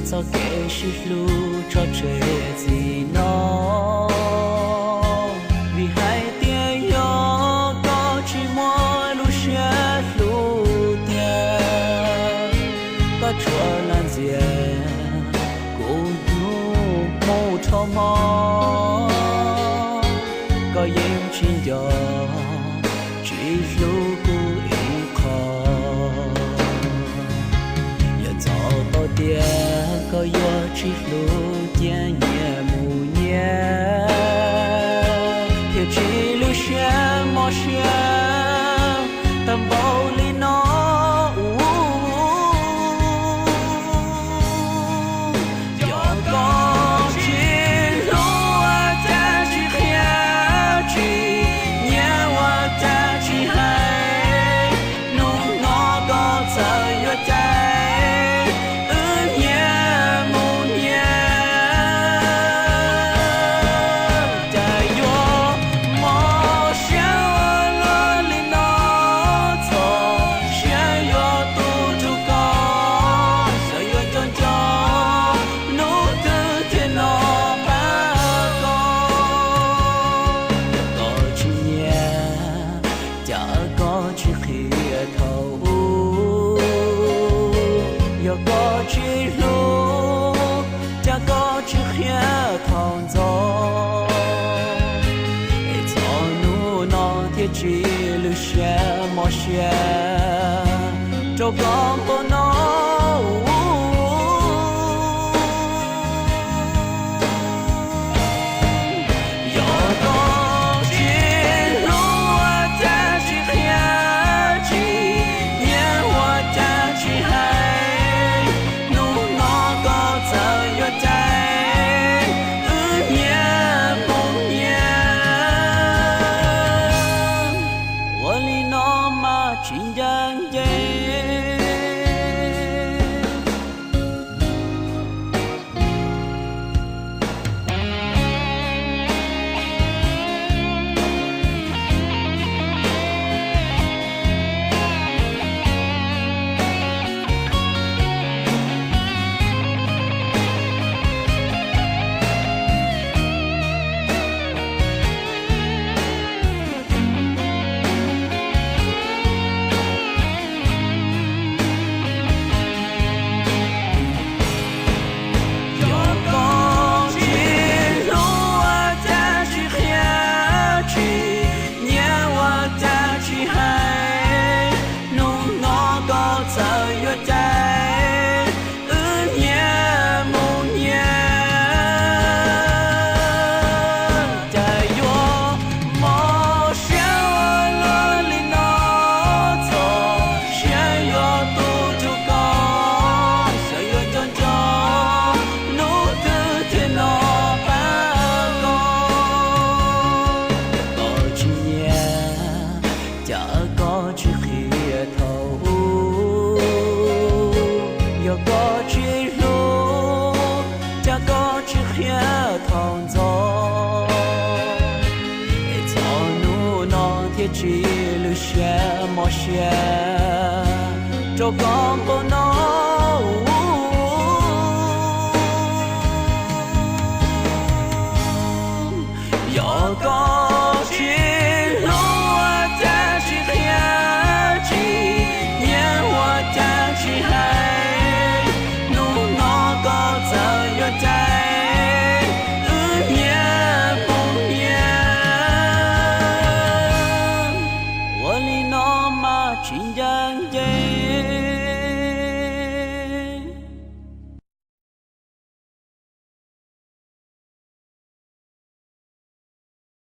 Txoj kev sib hlub tso tseg txij no, vim hais tias yog koj tsis muaj lub siab hlub tiag, koj tsuas lam ntxias kuv hnub mus rho hmo, koj yeej tsis nco tsis hlub kuv ib qho. Yog txog tau tias koj yuav tsis hlub cia nyias mus nyias, thiaj tsis lwj siab mob siab tag npaum li no. Yog koj tsis hlub ua cas tsis qhia, tsis nyiam ua cas tsis hais, hnub no koj txawm yuav cais wb nyias mus nyias. Cas yuav mob siab ua luaj li no, txog siab yuav tu rau koj, xyov yuav nco nco hnub twg thiaj nov qab koj. Yog koj tsis nyiam, cas koj tsis qhia thaum ub, yog koj tsis hlub, cas koj tsis qhia thaum ntxov, es txog hnub no thiaj tsis lwj siab mob siab rau koj npaum no. Yog koj tsis hlub ua cas tsis qhia, tsis nyiam ua cas tsis hais, hnub no koj txawm yuav cais wb nyias mus nyias. Ua li no mas tsis ncaj ncees. Yog koj tsis hlub ua cas tsis qhia, tsis nyiam ua cas tsis hais, hnub no koj txawm yuav cais wb nyias mus nyias. Cas yuav mob siab ua luaj li no, txog siab yuav tu rau koj, xyov yuav nco nco hnub twg thiaj nov qab koj. Yog koj tsis nyiam, cas koj tsis qhia thaum ub, yog koj tsis hlub, cas koj tsis qhia thaum ntxov, es txog hnub no thiaj tsis lwj siab mob siab rau koj npaum no.